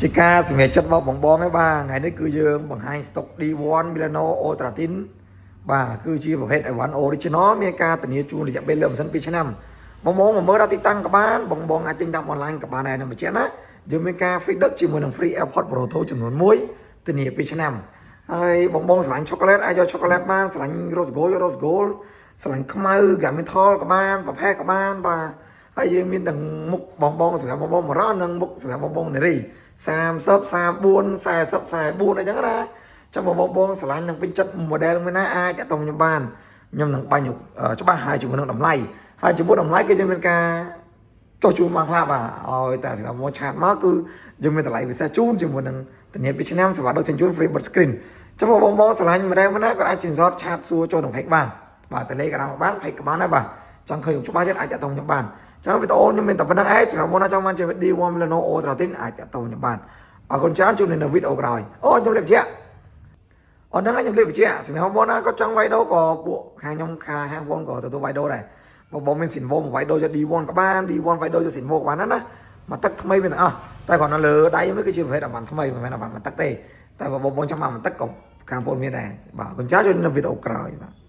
ជាការសម្រេចចិត្តរបស់បងបងឯងបាទថ្ងៃនេះគឺយើងបង្ហាញស្តុក D1 Milano Ultra Thin បាទគឺជាប្រភេទ អីវ៉ាន់ Original មានការធានាជូនរយៈពេលលើកម៉ាស៊ីន2ឆ្នាំបងបងមកមើលដល់ទីតាំងក៏បានបងបងអាចទិញតាមអនឡាញក៏បានដែរនឹងបញ្ជាក់ណាយើងមានការ free ដឹកជាមួយនឹង free AirPod Pro 2ចំនួន1ធានា2ឆ្នាំហើយបងបងស្រឡាញ់ chocolate អាចយក chocolate បានស្រឡាញ់ rose gold យក rose gold ស្រឡាញ់ខ្មៅ gunmetal ក៏បានប្រភេទក៏បានបាទហើយយើងមានទាំងមុខបងបងសម្រាប់បងបងបរោះនិងមុខសម្រាប់បងបងនារី30 34 40 44អីចឹងណាចាំបងបងស្រឡាញ់នឹងពេញចិត្ត model មួយណាអាចតាក់ទងខ្ញុំបានខ្ញុំនឹងបាញ់ច្បាស់ហើយជាមួយនឹងតម្លៃហើយជាមួយតម្លៃគឺយើងមានការចុះជូនបានខ្លះបាទឲ្យតែសម្រាប់មក chat មកគឺយើងមានតម្លៃពិសេសជូនជាមួយនឹងធានា2ឆ្នាំសម្រាប់ដឹកជញ្ជូន free បិទ screen ចាំបងបងស្រឡាញ់ model មួយណាក៏អាច screenshot chat សួរចូលក្នុង page បានបាទតលេក៏បាន page ក៏បានដែរបាទចង់ឃើញច្បាស់ទៀតអាចតាក់ទងខ្ញុំបានចាំវីដេអូខ្ញុំមានតែប៉ុណ្្នឹងឯងសម្រាប់បងណាចង់បានជា D1 Milano Ultra Thin អាចតាក់ទងខ្ញុំបានអរគុណច្រើនជួបនៅវីដេអូក្រោយអូខ្ញុំលេបជាអត់ដឹងខ្ញុំលេបជាសម្រាប់បងណាក៏ចង់វាយដូក៏ពួកខាងខ្ញុំខាហាងបងក៏ទទួលវាយដូដែរបងបងមាន Sinvo មកវាយដូយក D1 ក៏បាន D1 វាយដូយក Sinvo ក៏បានដែរណាមកទឹកថ្មីមានទាំងអស់តែគ្រាន់តែលើដៃនេះគឺជាប្រភេទអវ៉ាន់ថ្មីមិនមែនអវ៉ាន់មកទឹកទេតែបើបងបងចង់មកទឹកក៏ខាងបងមានដែរបាទអរគុណច្រើនជួបនៅវីដេអូក្រោយបាទ។